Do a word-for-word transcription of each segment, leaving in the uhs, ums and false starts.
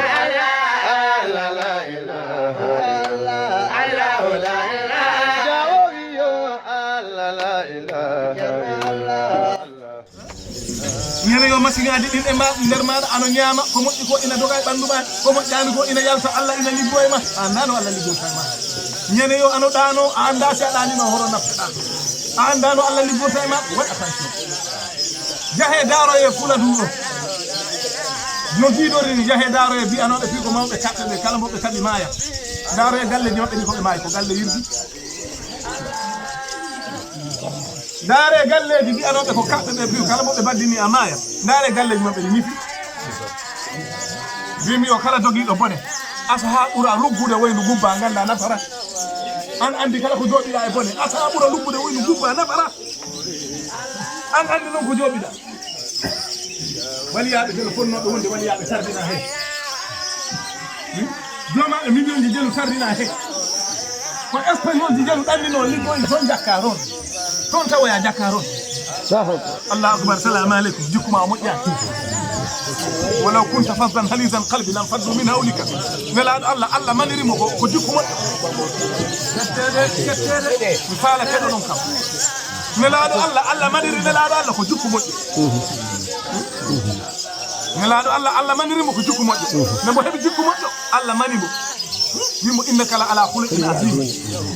Allah, la ilaha illallah. Allahu la ilaha. Jawowiyo Allah, la ilaha illallah. Ñande yo masiŋaaji ɗin e ma, nder maaɗa, ano ñaama, ko moƴƴi ko ina doga e ɓanndu ma, ko moƴƴaani ko ina yalta, Allah ina liggo e ma. A anndaano Allah liggorta e ma. Ñande yo ano ɗaano, a anndaa si a ɗaanino hoto naftoɗaa. A anndaano Allah liggorta e ma, waɗ attention. Jahee daaroyee Fuladu ɗo. No giiɗori ni, jahee daaroyee biyanooɓe fii ko mawɓe kaɓɓe ɓe, kala mbo ɓe kaɓi maaya. Daaroyee galleeji maɓɓe ɗi ko ɓe maayi, ko galle yirdi. Ndaaree galleeji mbiyanooɓe ko kaɓɓe ɓe piw, kala mo ɓe mbaddini a maaya. Ndaaree galleeji maɓɓe ɗi ñifi. Mbimi yo kala jogiiɗo bone, asa haa ɓura luggude wayno gubba ngannda nafara. An anndi kala ko jooɗiɗaa e bone, asa haa ɓura luggude wayno gubba nafara. An anndi noon ko jooɗiɗaa. Waliyaaɓe jelo fonnooɓe wonde waliyaaɓe tardinaa heen. Hmm? Joomaaɓe millionji jelu tardinaa heen. Ko espagnolji jelu ɗannino liggoyi toon jakka toon. Toon tawoya jakka toon. Allahu Akbar. Allahu Akbar. Salamu aleykum. Jikku ma o moƴƴaani. Walaw kunta fazzan halizal qalbi lam faddu min hawlika. Nelaaɗo Allah, Allah maniri mo ko, ko jikku moƴƴo. Ketteede, ketteede. Mi faala keɗoɗon kam. Nelaaɗo Allah, Allah maniri Nelaaɗo Allah ko jikku moƴƴo. Nelaaɗo Allah, Allah maniri mo ko jikku moƴƴo. Nde mo heɓi jikku moƴƴo, Allah mani mo. Wi mo, "Innaka la ala khuluqin azim."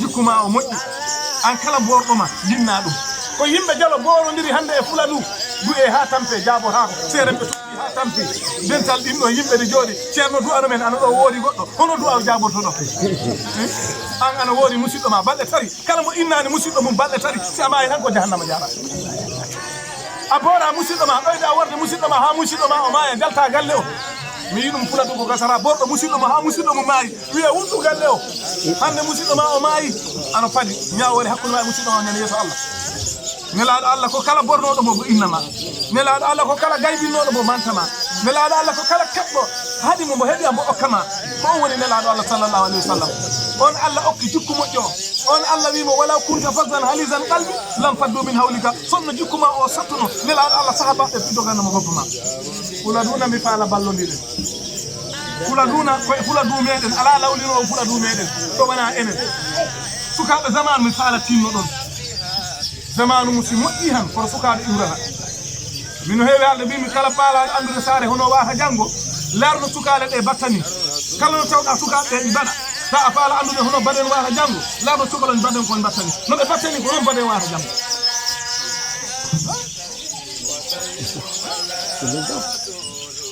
Jikku ma o moƴƴi. An kala boorɗo ma, jinna ɗum. Ko yimɓe jalo boorondiri hannde e Fuladu. Du'e haa tampe, jaabotaako. Seerenɓe tuɗɗi haa tampi. Dental ɗin ɗo yimɓe ɗe jooɗi. Ceerno du'ano men, ana ɗo woori goɗɗo. Hono du'a o jaabotoɗo? Eh? An ana woori musidɗo ma, balɗe tari. Kala mo innani musidɗo mum balɗe tati, si a maayi tan ko jahannama jaara. A boora musidɗo ma, ɗoyɗa worde musidɗo ma haa musidɗo ma o maaya, jalta galle o. Mi yi ɗum Fuladu ko gasara, borɗo musidɗo ma haa musidɗo mum maayi, wiya wuttu galle o. Hannde musidɗo ma o maayi, ano fadi, ñaawoore hakkunde ma e musidɗo ma ñande yeeso Allah. Nelaaɗo Allah ko kala bornooɗo mo, mo innama. Nelaaɗo Allah ko kala gaybinnooɗo mo mantama. Nelaaɗo Allah ko kala keɓɗo haɗi mo, mo heɓi mo okkama. Ko on woni Nelaaɗo Allah sallallahu alayhi wa sallam. On Allah okki jikku moƴƴo. On Allah wi mo, "Walaw kunta fazzan halizal qalbi lam faddu min hawlika." Sonno jikku ma o sattuno, Nelaaɗo Allah sahabaɓe ɓe doganno mo goppa ma. Fuladuna mi faala ballondiren. Fuladuna, koye Fuladu meɗen, alaa lawlino o Fuladu meɗen. To wona enen. Sukaaɓe zaman mi faala tinno ɗon. Zamanu mum si moƴƴi han, kono sukaaɓe iwrata. Mino heewi haalde, mbimi kala paalaaɗo anndude saare hono waata janngo, laarno sukaale ɗe battani. Kala no tawɗa sukaaɓe ɓe ɗi mbaɗa. Ta a faala anndude hono mbaɗen waata janngo, laarno sukaale mbaɗen ko mbattani. No ɓe battani ko noon mbaɗen waata janngo.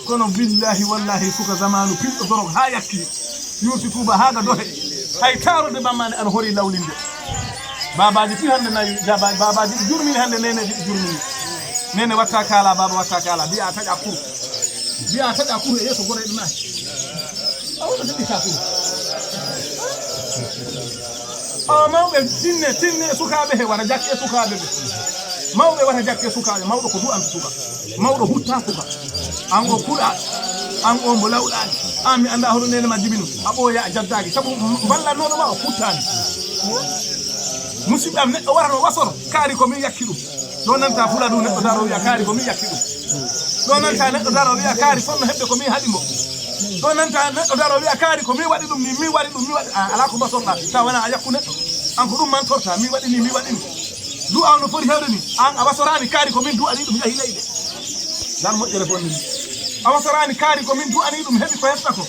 Kono billahi wallahi suka zamanu pinɗo dorog haa yakki. Yurti Tuuba haa ga dohe. Hay taarode bammane ana hori lawlinde. Baabaaji ɗi hannde nayi, jaba-, baabaaji ɗi jurmini hannde, neeneeji ɗi jurmini. Neene watta kaala, baaba watta kaala, mbiya taƴa kuru. Mbiya taƴa kuru e yeeso goreyɗo nayi. A wona taƴi ka kuru. Awa mawɓe tinne, tinne e sukaaɓe he wara jakke e sukaaɓe ɓe. Mawɓe wata jakke e sukaaɓe, mawɗo ko du'anto suka. Mawɗo hutta suka. An o kuɗa, an o mbo lawɗaani. An mi annda hono neene ma jibino. A ɓooya a jaggaaki. Sabu ballannooɗo ma o huttaani. Musidɓe am, neɗɗo wara no wasoro, kaari ko min yakki ɗum. Ɗo nanta Fuladu neɗɗo daro wiya kaari ko min yakki ɗum. Ɗo nanta neɗɗo daro wiya kaari fonno heɓde ko min haɗi mbo. Ɗo nanta neɗɗo daro wiya kaari ko min waɗi ɗum ni, min waɗi ɗum, min waɗi. A alaa ko mbasorɗa, ta wona a yakku neɗɗo. An ko ɗum mantorta, min waɗi ni, min waɗi ni. Du'a no foti hewde ni, an a wasoraani kaari ko min du'ani ɗum yahi leyɗe. Lan moƴƴere bonni ni. A wasoraani kaari ko min du'ani ɗum heɓi ko heɓta ko.